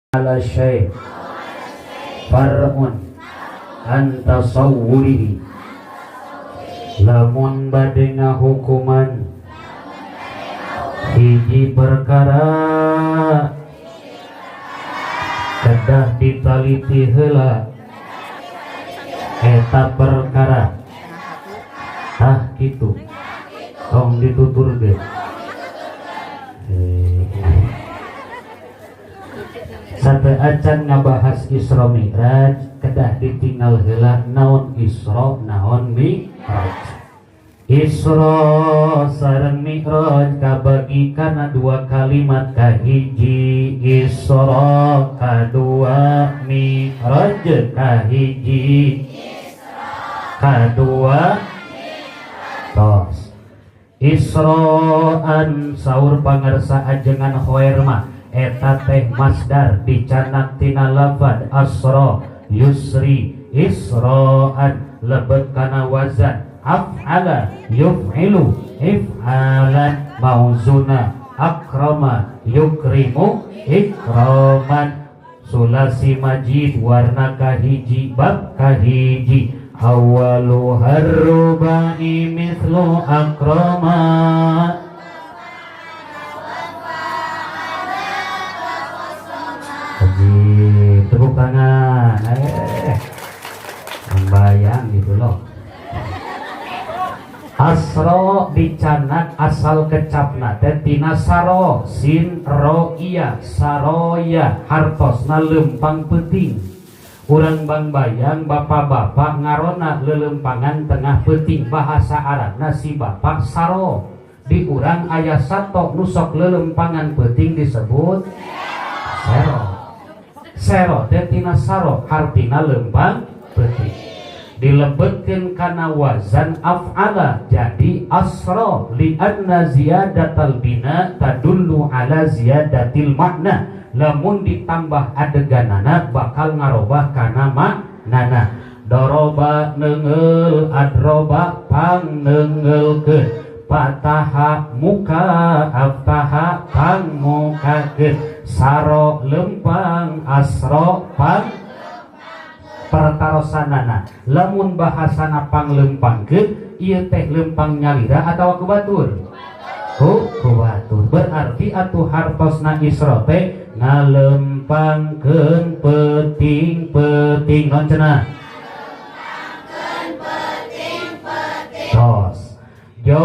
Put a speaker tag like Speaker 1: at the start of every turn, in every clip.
Speaker 1: Ala syai' far'un an tasawwurihi. Lamun bade ngahukuman hiji perkara, kedah ditaliti heula eta perkara. Tah, kitu, tong dituturkeun. Sateuacan ngabahas Isra Mi'raj, kedah ditinggal heula naon Isra, naon Mi'raj. Isra sareng Mi'raj kabagi kana dua kalimat: kahiji Isra, kadua Mi'raj. Kahiji, kadua. Tos Isroan, saur pangarsa ajengan Khoer mah eta teh masdar, dicanak tina lafad asra yusri isroan, lebet kana wazan af'ala yuf'ilu if'alan, mauzuna akrama yukrimu ikraman, sulasi majid, warna kahiji, bab kahiji, awalu harrubai mithlu akrama. Haji, tepuk tangan. Membayang gitu loh. Asro dicanak, asal kecapna teh tina saro, sin ro iya, saroya, hartosna lempang peuting. Urang Bangbayang, bapak-bapak ngarona lelempangan tengah peuting, bahasa Arabna si bapak saro. Di urang aya sato nu sok lelempangan peuting disebut sero. Sero teh tina saro, hartina lempang peuting. Dilebetkeun kana wazan af'ala jadi asra, li'anna ziyadatal bina tadullu ala ziyadatil makna. Lamun ditambah adeganana bakal ngarobah kana maknana. Doroba neunggeul, adroba pang neunggeulkeun, fataha muka, aftaha pang mukakeun, saro lempang, asro pang pertarosanana. Lamun bahasana pang lempangkeun, ieu teh lempang nyalira atawa ku batur? Ku batur. Berarti atuh hartosna isra teh ngalempangkeun peuting-peuting. Naon cenah? Tos jo,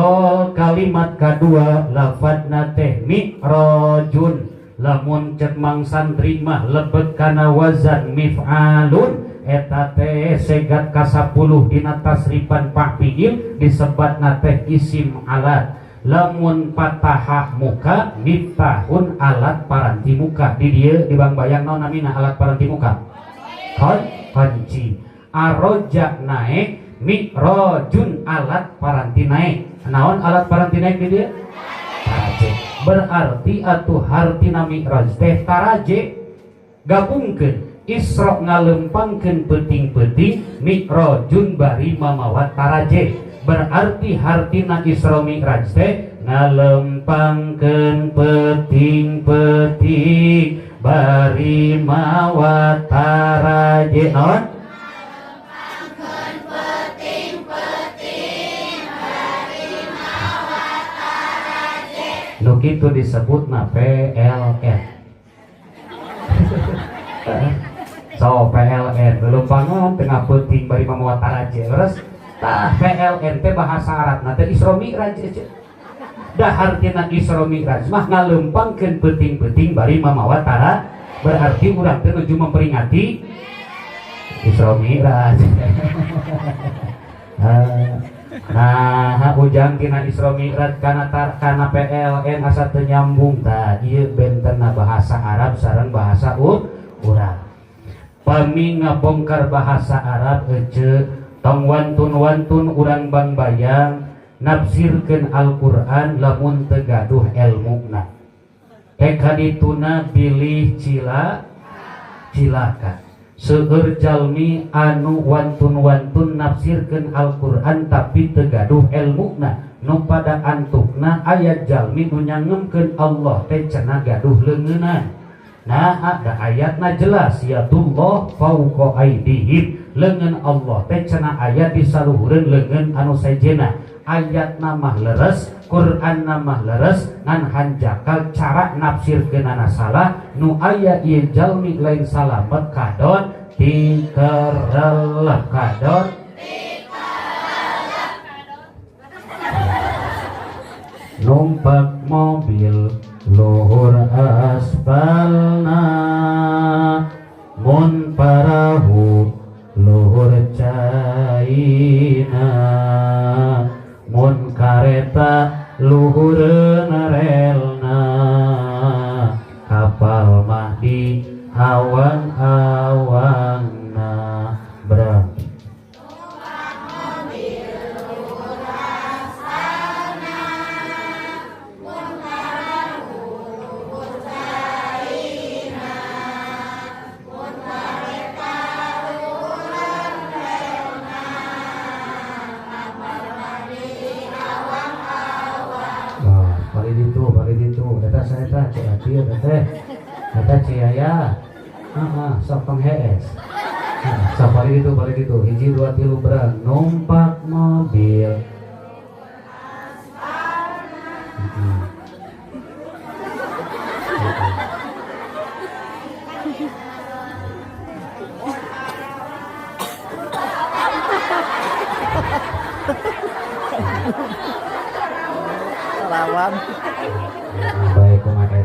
Speaker 1: kalimat kadua lafadna teh mi'rajun. Lamun cek mang santri mah lebet kana wazan mif'alun. Eta teh segat ka-10 dina tasrifan fi'il, disebatna teh isim alat. Lamun pataha muka, miftahun, alat paranti muka. Di dieu di Bangbayang naon namina alat paranti muka? Kunci. Aroja naek, mi'rajun, alat paranti naek. Naon alat paranti naek di dieu? Taraje. Berarti atuh hartina mi'raj teh taraje. Gabungkeun Isra ngalempangkeun peuting-peuting, mi'rajun bari mamawa taraje. Berarti hartina Isra Mi'raj teh ngalempangkeun peuting-peuting bari mawa taraje. Naon?
Speaker 2: Peuting-peuting bari mawa taraje.
Speaker 1: Nu kitu disebutna PLN. So PLN lelempangan tengah peuting bari mamawa taraje, terus tah PLN teh bahasa Arabna teh Isra Mi'raj. Dah hartina Isra Mi'raj mah ngalempangkeun peuting-peuting bari mamawa tara. Berarti urang teh nuju memperingati Isra Mi'raj. Nah, ujang tina Isra Mi'raj kana tar, kana PLN asa teu nyambung. Tah, ieu bentenna bahasa Arab sareng bahasa urang. Pami ngabongkar bahasa Arab, ece, tong wantun-wantun urang Bangbayang nafsirkeun Al-Qur'an lamun teu gaduh elmuna. Kadituna bilih cila cilaka. Seueur jalmi anu wantun-wantun nafsirkeun Al-Qur'an tapi teu gaduh elmuna, nu pada antukna aya jalmi nu nyangemkeun Allah teh cenah gaduh leungeunna. Nah ada ayatna jelas yadullah fauqa aidihim leungeun Allah teh cenah aya di saluhureun leungeun anu sejenna. Ayatna mah leres, Qur'anna mah leres, ngan hanjakal cara nafsirkeunana salah nu aya ieu jalmi lain salamet kadon dikerelep kadon numpak mobil luhur aspalna mun parahu luhur caina mun kareta luhureun relna kapal mah di awang-awangna berang. Eta cai teh eta ciaya heeh sok panghees sok balik itu hiji dua tilu berang numpak mobil
Speaker 3: Lawan
Speaker 1: baik kumaha ya.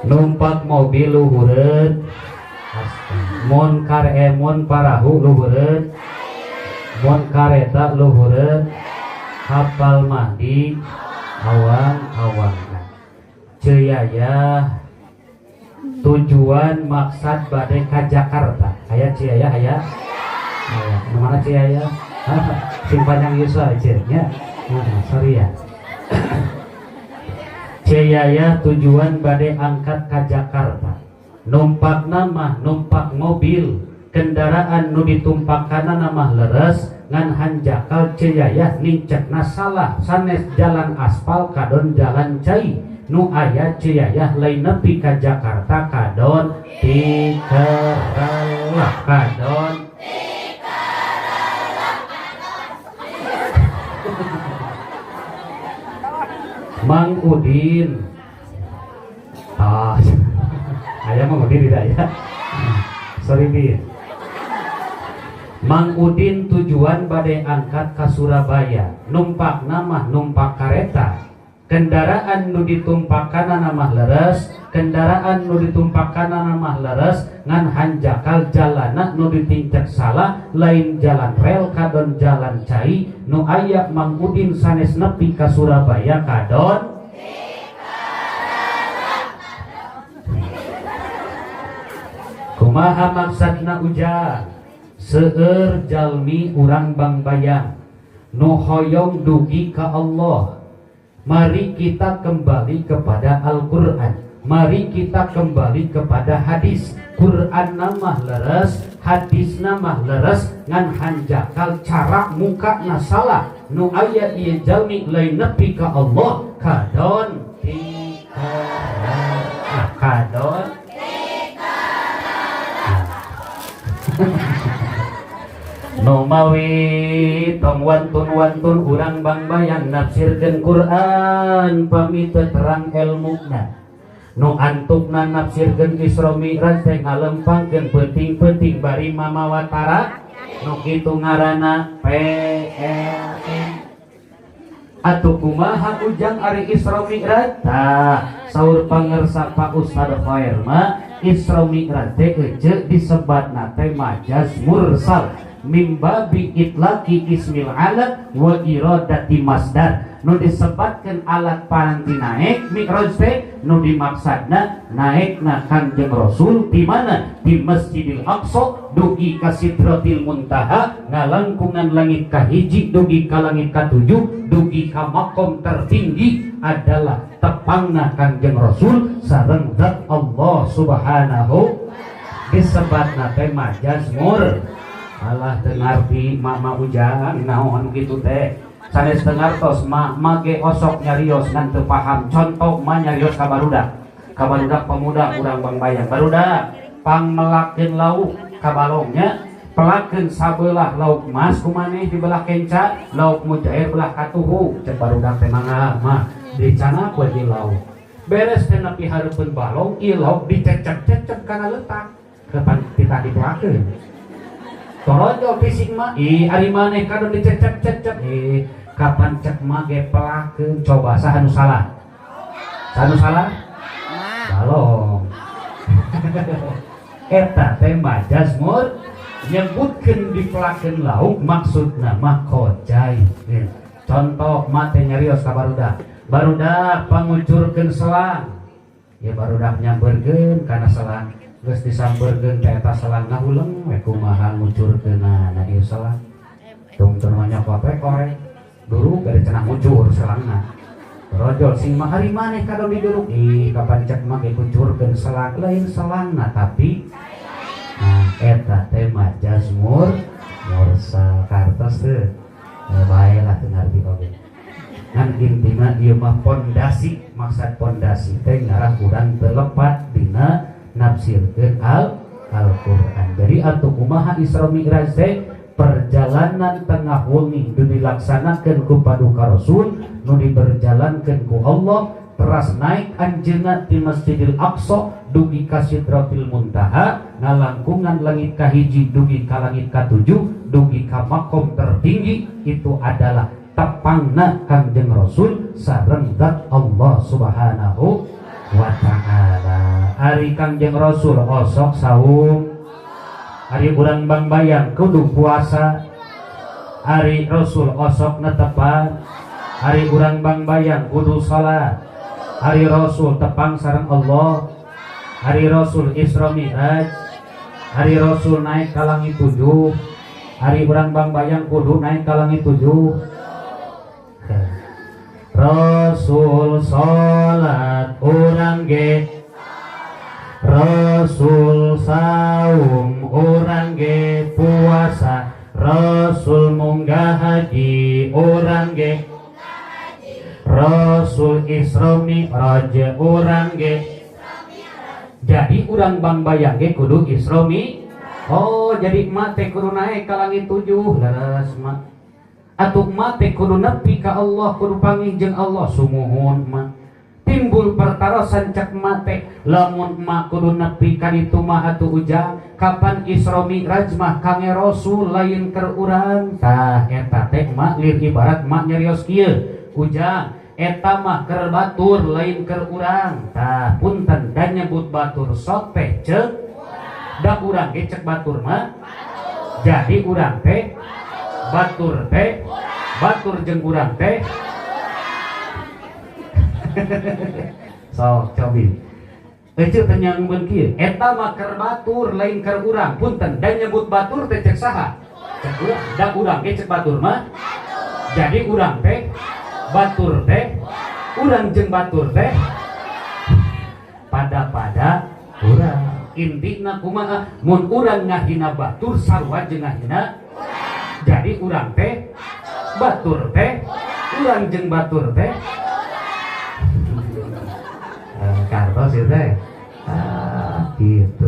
Speaker 1: Numpak mobil luhureun mun mun parahu luhureun mun kareta luhureun kapal mah di awang-awang. Ceuyaya tujuan maksad bade ka Jakarta aya Ceuyaya aya aya nu mana Ceuyaya sing panjang yuswa cenah nya. Sorry ya. Ceuyaya tujuan bade angkat ka Jakarta numpak nama numpak mobil kendaraan nu ditumpakanana mah leres ngan hanjakal Ceuyaya nincekna salah sanes jalan aspal kadon jalan cai nu aya Ceuyaya lain nepi ka Jakarta kadon dikerelep kadon Mang Udin. Ah, ayah Mang Udin tidak ya? Sorry Din. Mang Udin tujuan badai angkat ke Surabaya numpak nama numpak kareta kendaraan nu ditumpakanana mah leres kendaraan nu ditumpakanana mah leres ngan hanjakal jalana nu ditincak salah lain jalan rel kadon jalan cai nu aya Mang Udin sanes nepi ka Surabaya kadon kumaha maksudna ujang seueur jalmi urang Bangbayang nu hoyong dugi ka Allah. Mari kita kembali kepada Al-Quran, mari kita kembali kepada hadis. Quran namah leres, hadis namah leres, ngan hanjakal cara muka salah nu aya ieu jalmi lain nepi ka Allah kadon dikerelep kadon nu mawi tong wantun-wantun urang Bangbayang nafsirkeun Quran pami teu terang elmuna nu antukna nafsirkeun Isra Mi'raj teh ngalempangkeun peuting-peuting bari mamawatara nu kitu ngaranna PLN. Atuh kumaha ujang ari Isra Mi'raj tah saur pangersa Pak Ustad Khair mah Isra Mi'raj teh ece disebatna teh majaz mursal mimbabi itlaqi ismil alat wa iradati masdar nu disebatkeun alat paranti naek mi'raj teh nu dimaksadna naekna Kanjeng Rasul di mana di Masjidil Aqsa dugi ka Sidratil Muntaha ngalangkungan langit kahiji dugi ka langit katujuh dugi ka makom tertinggi adalah tepangna Kanjeng Rasul sareng zat Allah Subhanahu disebatna teh majaz mur. Alah teu ngarti mama ujang naon kitu teh. Sanes teu ngartos, ma mage osok nyarios ngan teu paham. Contoh ma nyarios ka barudak, ka barudak pemuda urang Bangbayang. Barudak, pangmelakeun lauk ka balongnya, pelakeun sabelah lauk mas ku maneh di belah kenca, lauk mujair belah katuhu. Cek barudak teh, "Mangga mah dicanak we di lauk." Beres teh nepi hareupeun balong, ieu lauk dicecep-cecep kana leutak kapan titah dipelakeun. Torojol fisik mah, "Ih, ari maneh kadon dicecep-cecep." "Eh, kapan cek mah ge pelakeun." Coba saha nu salah? Saha nu salah? Balong. Eta teh majas mur, nyebutkeun dipelakeun lauk maksudna mah kojai. Contoh mah teh nyarios ka barudak, "Barudak, pangucurkeun selang." Ya barudak nyamberkeun kana selang. Geus disamberkeun teh eta selang ngahuleng we, kumaha ngucurkeunana ieu selang? Tungtun mah nyokot we korek, duruk dari cenah ngucur selangna. Rojol sing mah, "Ari maneh kadon diduruk." "Ih, kapan cek mah ge kucurkeun selang, lain selangna tapi." Nah, eta teh majas mursal. Kartos teu? Bae lah, teu ngarti oge. Ngan intina ieu mah pondasi. Maksud pondasi teh ngarah urang teu lepat dina nafsirkeun Al-Qur'an. Jadi atuh kumaha Isra Mi'raj teh? Perjalanan tengah wengi nu dilaksanakeun ku paduka Rasul, nu diberjalankeun ku Allah, teras naik anjeunna di Masjidil Aqsa dugi ka Sidratil Muntaha, ngalangkungan langit kahiji dugi ka langit katujuh, dugi ka makom tertinggi. Itu adalah tepangna Kangjeng Rasul sareng zat Allah Subhanahu wa Ta'ala. Ari Kangjeng Rasul osok saum, ari urang Bangbayang kudu puasa. Ari Rasul osok netepan, ari urang Bangbayang kudu salat. Ari Rasul tepang sareng Allah, ari Rasul Isra Mi'raj, ari Rasul naik ka langit tujuh, ari urang Bangbayang kudu naik ka langit tujuh. Rasul salat, urang ge. Rasul saum, urang ge puasa. Rasul munggah haji, urang ge. Rasul Isra Mi'raj, urang ge. Jadi urang Bangbayang ge kudu Isra. Oh, jadi emak teh kudu naik ka langit tujuh? Leres mak. Atuh emak teh kudu nepi ka Allah, kudu panggih jeung Allah? Sumuhun mak. Timbul pertarosan cek emak teh, "Lamun emak kudu nepi ka ditu mah, atuh ujang kapan Isra Mi'raj mah kangge Rasul, lain keur urang." Tah, eta teh emak lir ibarat emak nyarios kieu, "Ujang, eta mah keur batur, lain keur urang." Tah, punten, dan nyebut batur sok teh ceuk da urang ge cek batur mah. Jadi urang teh batur teh, batur jeung urang teh. Sok cobi. Ece teh nyangbeun kieu, "Eta mah keur batur, lain keur urang." Punten, dan nyebut batur teh cek saha? Cek urang. Da urang ge cek batur mah. Jadi urang teh batur teh, urang jeung batur teh pada-pada urang. Intina kumaha? Mun urang ngahina batur sarua jeung ngahina. Jadi urang teh batur teh, urang jeung batur teh. Kartos itu teh. Ah, gitu.